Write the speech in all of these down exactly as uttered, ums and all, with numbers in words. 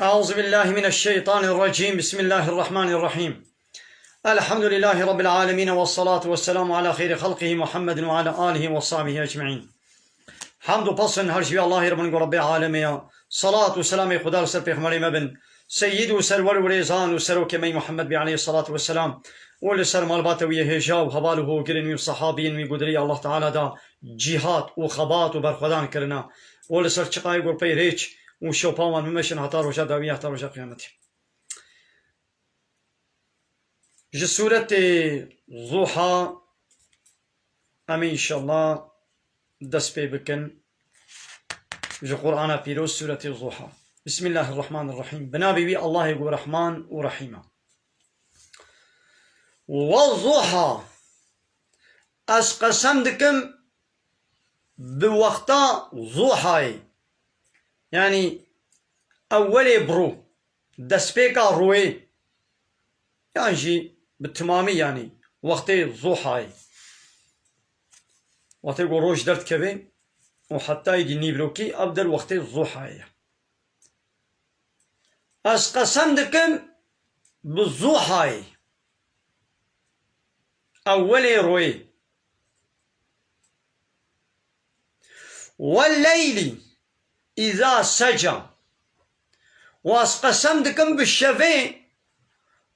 أعوذ بالله من الشيطان الرجيم. بسم الله الرحمن الرحيم. الحمد لله رب العالمين، والصلاة والسلام على خير خلقه محمد وعلى آله وصحبه أجمعين. Hamd û pesn her ji wî Allahê re bin ku Rebbê alemê ya. Salat û selamê Xuda li ser pêxemberê me bin. Seyyid û serwer û rêzan û serokê me Muhammed bî aleyhissalatu vesselam. Û li ser malbata wî yê hêja û heval û hogirên wî û sahabiyên wî ku di rêya Allah Teala da cîhad û xebat û berxwedan kirina. Û li ser çiqayê ku pey rêç û şopa wan bimeşin heta roja dawî, heta roja qiyametê. Ji sûretê Zuha em ê înşallah dest pê bikin. Ji Qur'ana Pîroz, sûretê Zuha. Bismillahirrahmanirrahîm. Bi navê wî Allahê ku Rehman û Rehîm e. Wa Zuha. Ez qesem dikim bi wexta Zuhayê. Yanî ewwelê bi ro. Destpêka royê, yan jî bi timamî, yanî wextê Zuhayê, wextê ku roj derdikeve û heta êdî nîvrokî, ev der wextê Zuhayê ye. Ez qesem dikim bi Zuhayê, ewwelê royê. Welleylî îza seca. Û ez qesem dikim bi şevê,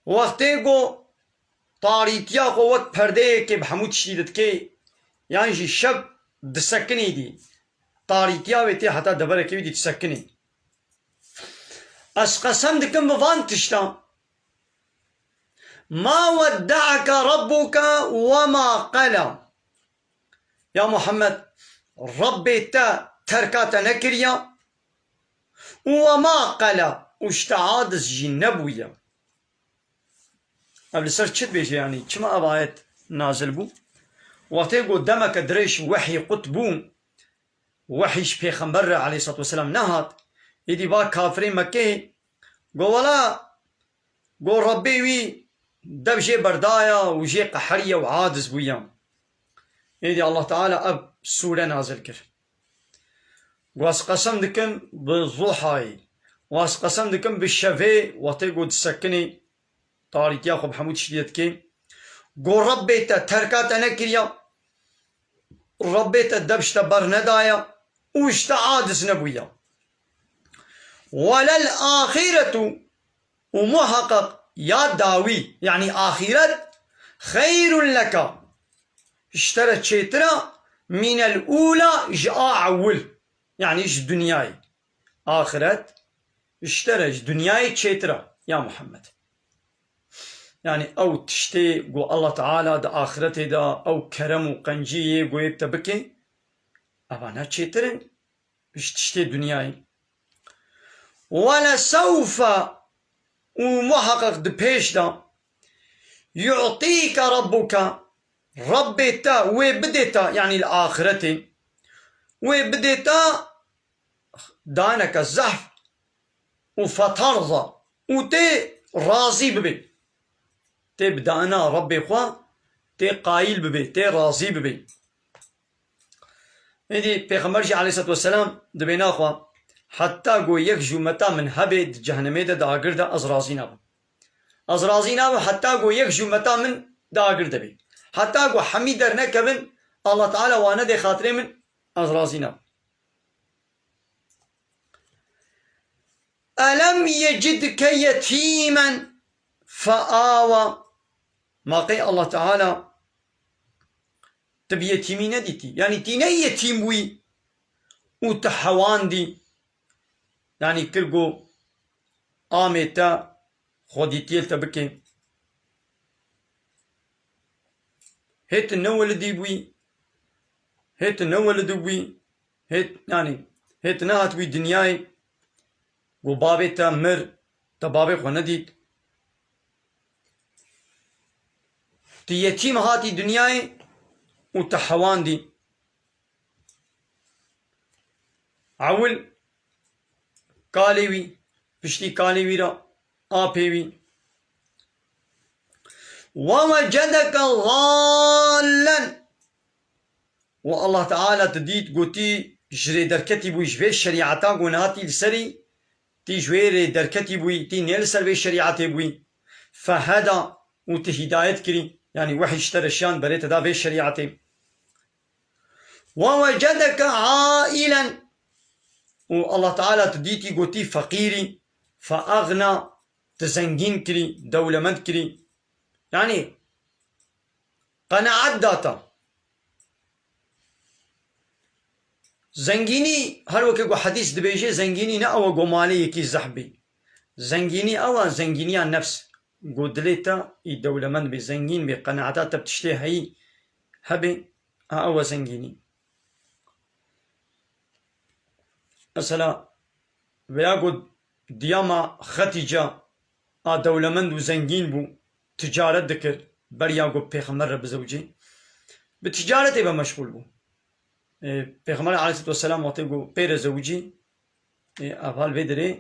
wextê ku tarîtiya xwe wek perdeyekê bi hemû tiştî didikê, yan jî şev disekinê dî. Tarîtiya wê tê heta deverekê wî dî disekinê. Ez qesem dikim bi van tiştan. Ma wedde'eke rabbuke we ma qela. Ya Muhammed, Rabbê te terka te nekiriya û we ma qela û ji te aciz jî nebûye. Ev li ser çi dibêje, yanî çima ev ayet nazil bû? Wextê ku demeke dirêj wehî qut bû, wehî ji pêxember re aleyhissalatu vesselam nehat, êdî va kafirê Mekkeyê, go wela, go Rebbê wî dev jê berdaya û jê qeheriye û aciz bûye. Êdî Allah Teala ev sûre nazil kir. Û ez qesem dikim bi Zuhayê. Û ez qesem dikim bi şevê, wextê ku disekinê, tarîtiya xwe bi hemû tiştî dikê. Go Rebbê te terka te nekiriya. Rebbê te dev ji te bernedaye û ji te aciz nebûye. Welel axiretu, û muheqeq ya dawî, yanî axîret, xeyrun leke, ji te re çêtir e, mînel ûla, ji a ewil, yanî ji dinyayê. Axiret ji te re ji dinyayê çêtir e, ya Muhammed. Yanî ew tiştê ku Allah Teala di axiretê de ew kerem û qenciyê ku yê te bike, eva ne çêtir in ji tiştê dinyayê. Welesewfe, û muheqeq di pêş de, yu'tîke rabbuke, Rebbê te wê bidê te, yanî li axiretê, wê bidê te daneke zehf û feterza û tê razî bibê. Tê bi dana Rebbê xwe, tê qayîl bibê, tê razî bibê. Êdî Pêxember jî aleyhissalatu vesselam dibê naxwe, heta ku yek ji ummeta min hebe di cehennemê de, di agir de, ez razî nabim. Ez razî nabim heta ku yek ji ummeta min di agir de bê. Heta ku hemî dernekevin, Allah Teala wan nedê xatirê min, ez razî nabim. Elem yecidke yetîmen feawa. Ma qey Allah Teala tu bi yetîmî nedîtî? Yanî tî ne yetîm bûyî û tu hewandî? Yanî kir ku amê te xwedîtiyê li te bike. Hê tu newelidî bûyî, hê tu newelidî bûyî, hê, yanî, hê tu nehatibûyî dinyayê, ku babê te mir, te babê xwe nedît. Tu yetîm hatî dinyayê û tu hewandî. Ewil kalê wî, piştî kalê wî re apê wî. Ve wecedeke zallen. Û Allah Teala tu dît, gotî, ji rê derketî bû, ji vê şerîeta ku nehatî li serî, tî ji wê rê derketî bûyî, tî nê li ser vê şerîetê bûyî. Feheda, û ti hîdayet kirî, yanî wehî ji te re şiyan berê te da vê şerîetê. Ve wecedeke ailen, û Allah Teala tu dîtî gotî feqîrî, feagna, tu zengîn kirî, dewlemend kirî. Yanî qenaet data. Zengînî, her weke ku hedîs dibêje, zengînî ne ew e ku malê yekî zehf bî. Zengînî ew e, zengîniya nefs. Ku dilê te î dewlemend bê, zengîn bê, qenaeta te bi tiştê heyî hebe, a ew e zengînî. Mesela, veya ku diyama Xetîce a dewlemend û zengîn bû, ticaret dikir, beriya ku pêxember re bizewicê, bi ticaretê ve meşxûl bû. Ê, Pêxember aleyhissalatu vesselam wextê ku pê re zewicî, ê, ev hal vê dirê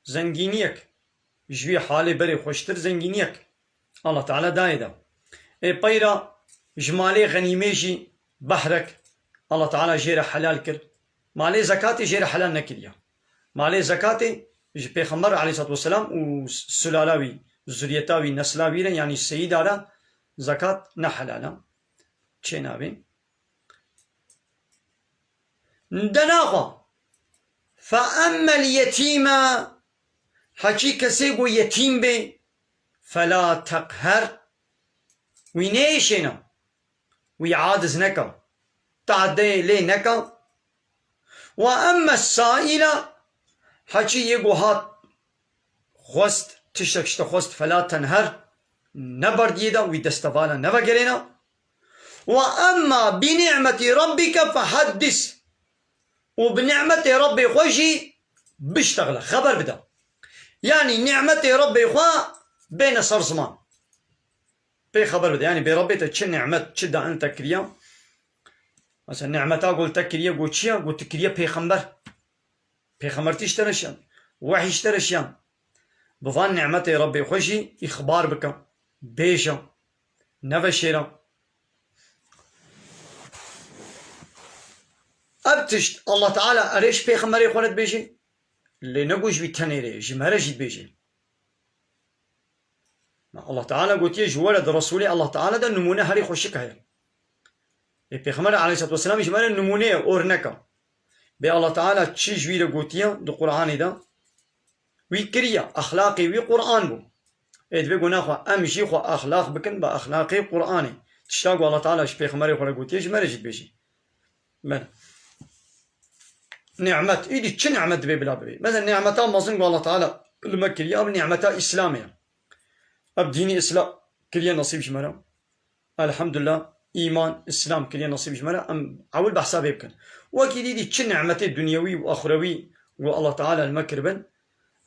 zengîniyek, ji wî halê berê xweştir zengîniyek Allah Teala dayê de. Ê, peyra ji malê xenîmê jî behrek Allah Teala jê re helal kir. Malê zekatê jê re helal nekiriye. Malê zekatê ji Pêxember aleyhissalatu vesselam û sulala wî, zuriyeta wî, nesla wî re, yanî seyîda re zekat ne helal e. Çênabê. Denaxwe. Fe emmel yetîme, heçî kesê ku yetîm bê, fela teqher, wî nêşêne, wî aciz neke, tehdê lê neke. Ve emme saîle, heçî yê ku hat xwest, tiştek ji te xwest, fela tenher, neberdiyê de, wî destevala nevegerêne. Ve emma bi ni'metî rabbike fehaddis. Û bi ni'metê Rabbê xwe jî biştexile, xeber bide. Yanî ni'metê Rabbê xwe bêne ser ziman. Pê xeber bide. Yanî bê Rabbê te çi ni'met, çi dain te kiriya. Mesela ni'meta ku li te kiriye, ku çi ye? Ku tu kiriye pêxember. Pêxembertî ji te re şiyan. Wehî ji te re şiyan. Bi van ni'metê Rabbê xwe jî îxbar bike. Bêje. Neveşêre. Ev tişt Allah Teala erê ji pêxemberê xwe re dibêje. Lê ne ku ji wî tenê re, ji me re jî dibêje. Allah Teala gotiye ji we re di Resûlê Allah Teala de nimûne herî xweşik heye. Ê Pêxember aleyhissalatu vesselam ji me re nimûne ye, ornek e. Bê Allah Teala çi ji wî re gotiye di Qur'anê de? Wî kiriye, exlaqê wî Qur'an bû. Ê divê ku naxwe em jî xwe exlaq bikin bi exlaqê Qur'anê. Tişta ku Allah Teala ji Pêxemberê xwe re gotiye ji me re jî dibêje. Belê. Ni'met. Îdî çi ni'met divê bila bibê? Mesela ni'meta mezin ku Allah Teala li me kiriye, ev ni'meta Îslamê ye. Ev dînî Îslam kiriye nesîb ji me re. Elhamdulillah, îman, Îslam kiriye nesîb ji me re. Em ewil behsa vê bikin. Wekî dî dî çi ni'metê dunyewî û axirewî ku Allah Teala li me kiribin,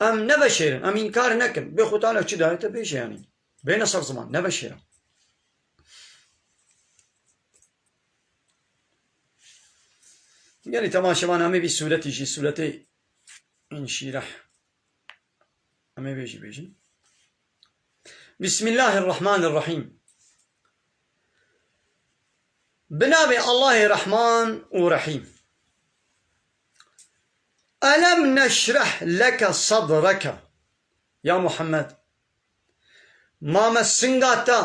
em neveşêrin, em înkar nekin. Bê xwe Teala çi daye te bêje yanî. Bêne ser ziman, neveşêrin. Gelî temaşevan, em ê vî sûretî jî, sûretê Înşîreh. Em ê vê jî bêjin. Bismillahirrahmanirrahîm. Bi navê Allahê Rehman û Rehîm. Elem neşreh leke sadreke. Ya Muhammed, ma me singa te,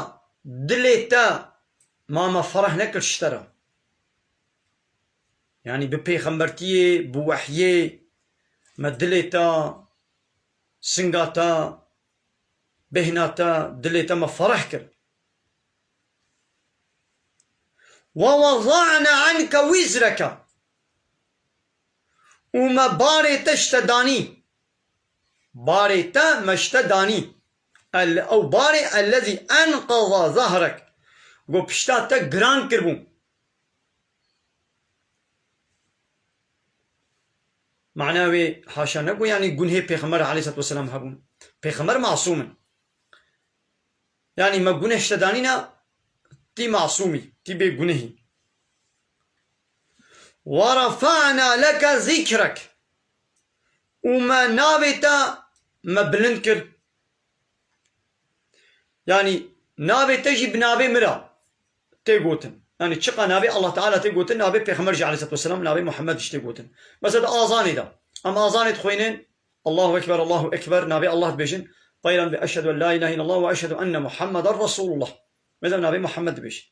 dilê te, ma me fereh nekir ji te re? Yanî bi pêxembertiyê, bi wehyê me dilê te, singa te, bêhna te, dilê te me fereh kir. Ve wada'ne anke wizreke. Û me barê te ji te danî. Barê te me ji te danî. El, ew barê ellezî enqeza zahrek. Ku pişta te giran kiribû. Mana wê haşa ne ku yanî gunhê Pêxember aleyhissalatu vesselam hebûn. Pêxember masûm in. Yanî me guneh ji te danîna, tî masûmî, tî bê gunehî. Ve refa'na leke zikrek. Û me navê te me bilind kir. Yanî navê te jî bi navê min re tê gotin. Yanî çiqa navê Allah Teala tê gotin, navê Pêxember jî aleyhissalatu vesselam, navê Muhammed jî tê gotin. Mesela di azanê de. Em azanê dixwînin, Allahu Ekber, Allahu Ekber, navê Allah dibêjin. Peyran bi eşhedü en la ilahe illallah ve eşhedü enne Muhammeden Resulullah. Mezem navê Muhammed dibêjin.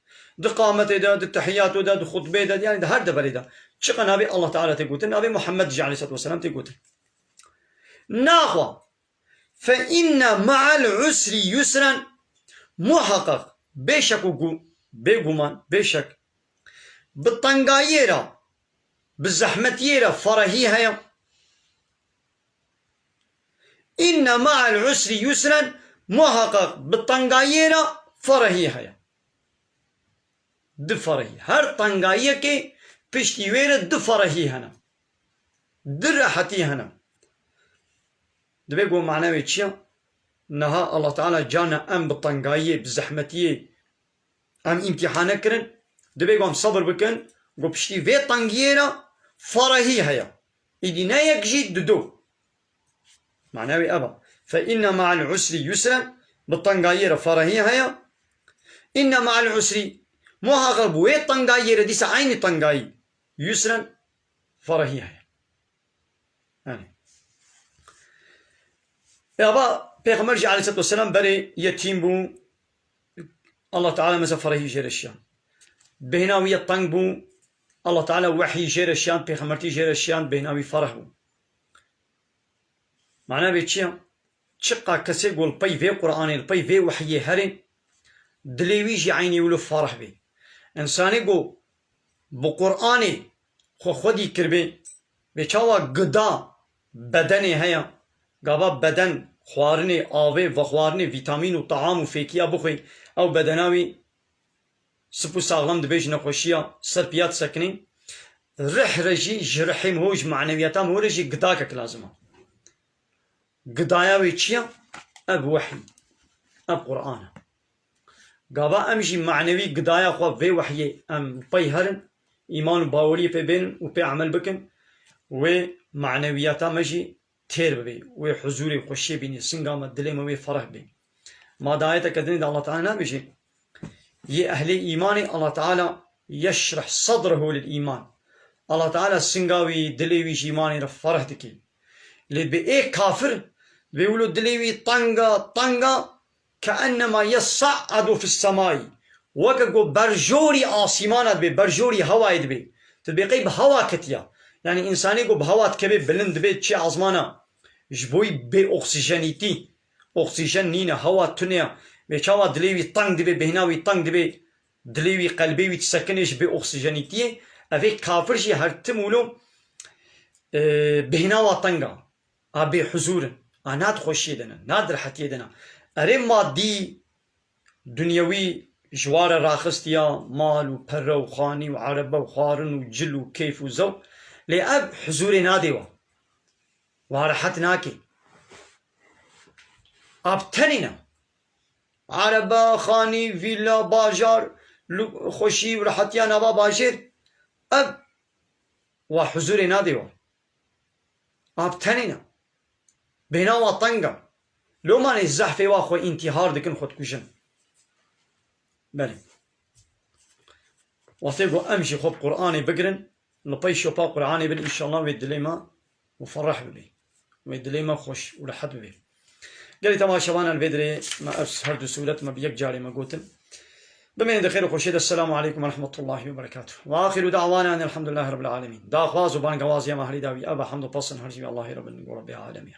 Di qametê de, di tehiyatû de, di xutbê de, yani di her deverê de. Çiqa navê Allah Teala tê gotin, navê Muhammed jî aleyhissalatu vesselam tê gotin. Naxwa. Fe inne ma'al usri yusren. Muhaqqaq. Bêşek û gu-, bêguman, bêşek. Bi tengayê re, bi zehmetiyê re ferehî heye. Inne ma'al usri yusren, muhaqqaq bi tengayê re ferehî heye. Du ferehî. Her tengayiyekê piştî wê re du ferehî hene. Du rehetî hene. Divê ku mane wê çi ye? Niha Allah Teala carna em bi tengayiyê, bi zehmetiyê, em îmtîhane kirin, divê ku em sebir bikin, ku piştî vê tengiyê re ferehî heye. Îdî ne yek jî, dudo. Mane wê ev e. Fe inne ma'al usri yusren, bi tengayiyê re ferehî heye. Inne ma'al usri, muhaqqaq bi wê tengayiyê re dîsa eynî tengayî, yusren, ferehî heye. Yani. E, ava Pêxember jî aleyhissalatu vesselam berê yetîm bû. Allah Teala mesela ferehî jê re şiyan. Bêhna wî ya teng bû. Allah Teala wehyî jê re şiyan, pêxembertî jê re şiyan, bêhna wî fereh bû. Mana vê çi ye? Çiqa kesê ku li pey vê Qur'anê, li pey vê wehyê herê, dilê wî jî eynî wilo fereh bê. Însanê ku bi Qur'anê xwe xwedî kiribê, vê çawa gida bedenê heye, gava beden xwarinê, avê, vexwarinê, vîtamîn û taam û fêkiya bixwê, ew bedena wî sip û saxlem dibê, ji nexweşiya ser piya disekinê. Rih re jî, ji rihê min ho, ji manewiyata min ho re jî gidakek lazim e. Gidaya wê çi ye? Ev wehy, ev Qur'an e. Gava em jî manewî gidaya xwe vê wehyê em pey herin, îman û baweriyê pê bênin û pê emel bikin, wê manewiyata me jî têr bibê, wê huzûrê xweşiyê bînî, singa me, dilê me wê fereh bê. Ma di ayeteke dinê de Allah Teala nabêje, yê ehlê îmanê Allah Teala yeşreh sedrehu lil îman. Allah Teala singa wî, dilê wî ji îmanê re fereh dike. Lê bi ê kafir, bi wilo dilê wî tenga, tenga, keennema yes'adu fis semai. Weke ku berjorî asîmana dibe, berjorî hewayê dibe. Tu dibê qey bi hewa ketiya. Yani însanê ku bi hewa dikeve bilind dibe, çi azmana. Ji bo bê oksijenîtî. Oksijen nîne, hewa tune ya. Vê çawa dilê wî teng dibe, bêhna wî teng dibe, dilê wî, qelbê wî disekine ji bê oksijenîtiyê. Evê kafir jî her tim wilo, e, bêhna wa teng a. A bê huzûr in. A na di xweşiyê de ne, na di rehetiyê de ne. Erê madî, dunyewî ji wa re raxistiya, mal û pere û xanî û erebe û xwarin û cil û keyf û zewq. Lê ev huzûrê nadê wa. Wa rehet nake. A bi tenê ne. Erebe, xanî, vîla, bajar, lu-, xweşî û rehetiya nava bajêr. Ev wa huzûrê nadê wa. A bi tenê ne. Bêhna wa teng e. Lomanê zehfê wa xwe întîhar dikin, xwe dikujin. Belê. Wextê ku em jî xwe bi Qur'anê bigirin, li pey şopa Qur'anê bin, înşallah wê dilê me muferreh bibe. Wê dilê me xweş û rehet bibe. Gelî temaşevanan, vê dirê me ev her du sûret me bi yek carê me gotin. Bimînin di xêr û xweşiyê de. Esselamu aleykum ve rahmetullahi ve berekatuh. Ve axiru da'wana enelhamdülillahi rabbil alemin. Daxwaz û bangewaz ya me herî dawî ev e, hemd û pesn her jî Allahê Rabbin û Rabbê alemî ye.